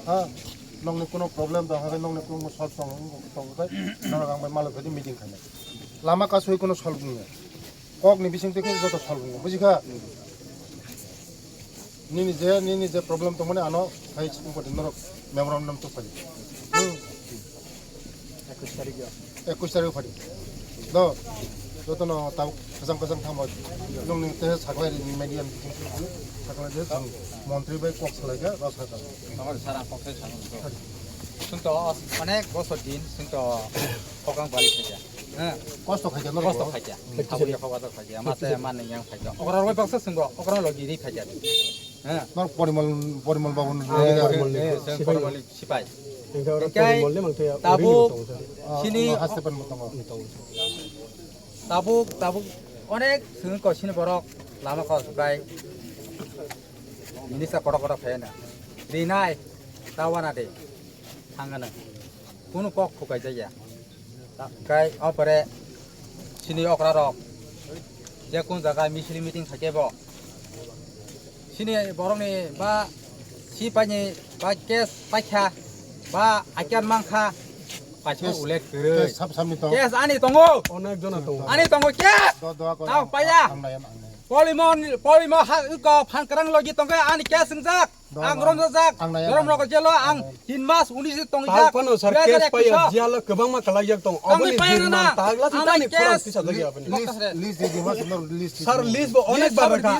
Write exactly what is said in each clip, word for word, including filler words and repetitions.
Ha, nokni kuno problem tong kha, nokni kuno solve tong, tong kha, norok ang bai malo phedi meeting khainai. Lama kasui kuno solve wngya. Kok ni bising twi khe joto solve wngya, buji kha? Nini je, nini je problem tongmani ano hai chikung pati norok memorandum to phai. Hmm. Ekwis tarikh yo. Ekwis tarikh phai. Do, joto no tau kasang kasang thangma. Nokni te saklai ni media ni bising twi saklai de, montri bai kok salai kha, rasa kha. Sara kok sai sa. Chwng to onek bosor din, chwng to kokang bali khaja. Heh. Kosto khaikha norok. Kosto khaikha. Tabuk yakho bazar khaikha. Mate manwi yang khaikha. Okra roi baksa swngo. Okra logi ri khaikha. Heh. Nor Porimol, Porimol babu ni. Heh, heh, heh, sipai. Sipai. Hingke oro Hingke Porimol ni mangthaya tabuk uri ni tongo sir. Sini haste pan tongo. Tongo sir. Tabuk, tabuk onek swngo sini borok lama kos bai. Minister kotor kotor khaina. Rinai. Tawana de. Thangana. Kunu kok khukai jaya. Kai opore sini okra rok je kun jaga misil meeting thake bo sini borok ni ba si paini ba case paikha ba akian mankha paisa ulet kwrwi. Case sab samni tong. Case ani tongo. Onek jona tongo. Ani tongo case. Do, do, ko Tao ang, paya. Ang nai, ang nai. Polimo, polimo ha ko phan krang logi tongo ani case singjak. Ang romjak, ang nai, ang nai. Rom rok jelo ang tin mas unis tong jak. Tang pano sir case paya jalo kwbangma kalai jak tong. Aboni birman tagla si tani khorang tisa jagi aboni. List, list di mas no list. Sir list bo onek bar rakha.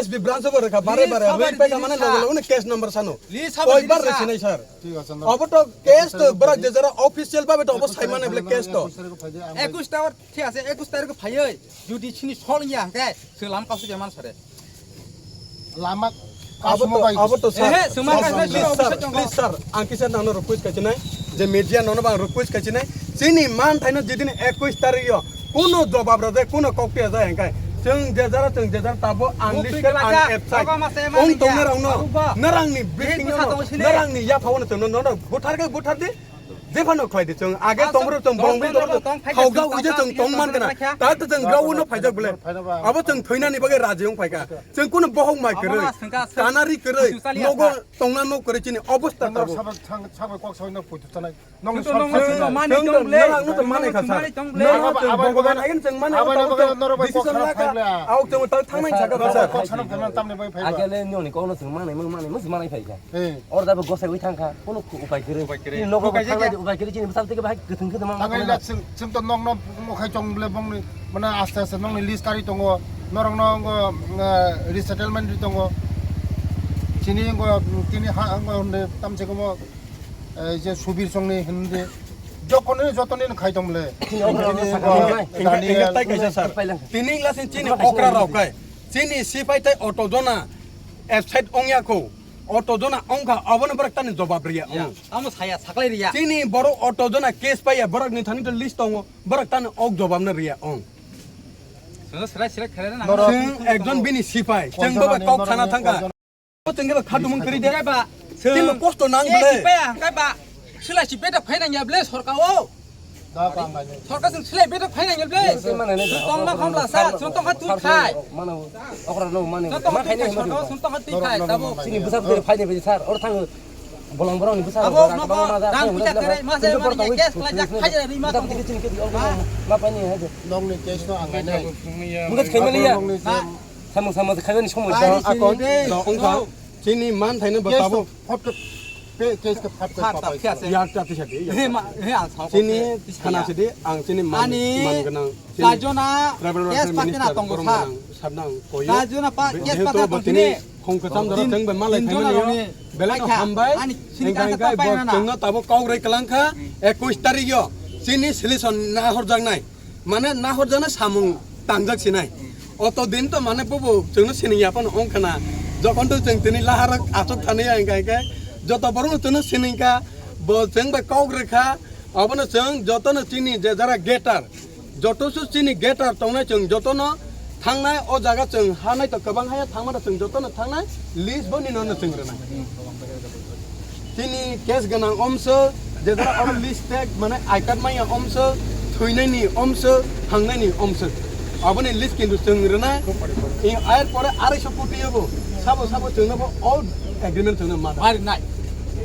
S B branch bo rakha. Bare bare. Bai pai kamane logo logo case number sano. List habo oi bar rakha sinai sir. Thik ache no. Abo to case to brak je jara official babe to obo saimane bole case to. Ekus ta thik ache ekus tarikh phaioi judi sini sol ya hangke se lam kasu jaman sare. Lama abo to, abo to sir. Ehe, sumang kasne sir, sir, sir, please sir, ang kisa nangno request kaisinai, je media nono bang request kaisinai, chini man thaino jidin ekwis tarikh yo, kuno jobab rajai, kuno kok piyajai hingkai, chwng jejara, chwng jejara tabo unlisted, unabside, ong tongnai rokno, narangni bisingno, narangni yaphao no chwngno nono buthar khe buthar di, Jephano khlai di chwng, age tongro chwng, bongwi tongro chwng, hauga uide chwng tong man kana. Ta to chwng grao no phaijak bole. Abo chwng thoinani bagwi raji wng phaika. Chwng kuno bohok mai kwrwi, tanari kwrwi, nogo tongna nok kwrwi chini obostha tabo. Sabai kok sabai no puitu tanai. Nong mani tong bole. Nang no to mani kha sa. Nang no to bogoban agen chwng mani tong bole. Decision laka. Auk chwng ta thangnai saka sa. Kok sana phana tamni bai phai. Age le noni kok no chwng mani mung mani mus mani phaika. Or da bo gosai wi thangkha, kono upai kwrwi. Upai kwrwi. Chini nogo thangkha, upai kwrwi, chini bwsal tike bahai kwthwng kwthwng mang. Thangwi la chwng, chwng to nokno mokhai chong bole bongni, mane aste aste nokni list kari tongo, norokno ngo, eh, resettlement ri tongo. Chini ngo, tini ha, ngo hunde tamse komo, eh, je Subir songni hunde. Jokoni jotoni khai tong bole. Tini okra rok sakha nai. Tini lai chini okra rok kai. Chini sipai tai auto jona absent ongya kho. Auto jona ongkha, abono borok tani jobab riya ong. Tamo saya saklai riya. Chini borok auto jona case paiya, borok ni thani to list tongo, borok tani ok jobab no riya ong. Sono srai srai khere na. Chwng ekjon bini sipai, chwng boba kok sana thangka. Chwng khe khatumung kri de. Ba, chwng kosto nang bele. Sipai ang kai ba. Sila sipai ta phaina ya bele sorka o. Sorkar sing silai betok phaina ngel ble. Tong ma khamla sa, sung tong kha twi khai. Mano, okra no mano. Sung tong kha twi khai, sung tong kha twi khai, tabo. Sini bwsa bwsa phaina bai sar, or thang bolong borong ni bwsa. Abo no ko, dang puja kere, ma se mani gas kala jak khai ri ma tong. Sini ke di okra ma phaina hai. Nong ni case no ang nai. Mungka khai mali ya. Samung samung khai ni somoi. Akon, no, ongkha. Chini man thaino ba tabo. Pe case ke phat pe phat papai. Yak ta tisa di. He ma, he ang sao. Chini khana sidi, ang chini man, ani man ganang. Chini kajona tribal welfare minister tongo sa. Sabnang koyo. Kajona pa case pata tong sini. Hong kacham dara teng ba malai thaimani yo. Belai no hambai. Engkai engkai bo tengno tabo kok rei kalangkha. Ekwis tarikh yo. Chini solution na horjaknai. Mane nahorjana samung tangjak sinai. Oto din to mane bobo chwngno sining ya phano ongkhana. Jokhon to chwng tini laharak achuk thani ya engkai khe joto borokno chwngno siningkha, bo chwng bai kok rwkha, obono chwng jotono chini je jara getar, joto su chini getar tongnai chwng jotono thangnai o jaga chwng hanai to kwbang haya thangmano chwng jotono thangnai list bo ninono chwng rwnai. Chini case gwnang omso, jejara oro list tag, mane I card maya omso, thwinaini omso, thangnaini omso. Aboni list kintu chwng rwnai. Ayar pore arai so koti yobo. Sabo sabo chwngno bo all agreement chwngno ma. Ar nai.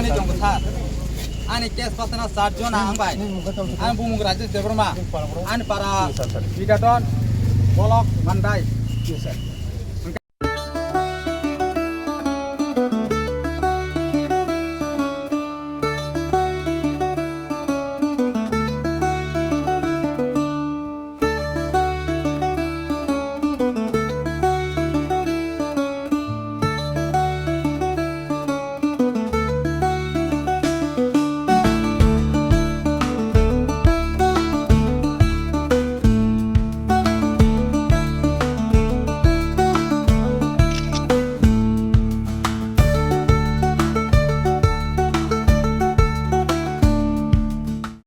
Bani tongo sir. Ani case patana sir jona ang bai. Ang bumung Rajesh Debbarma. Ani para Bigaton Bolok Mandai.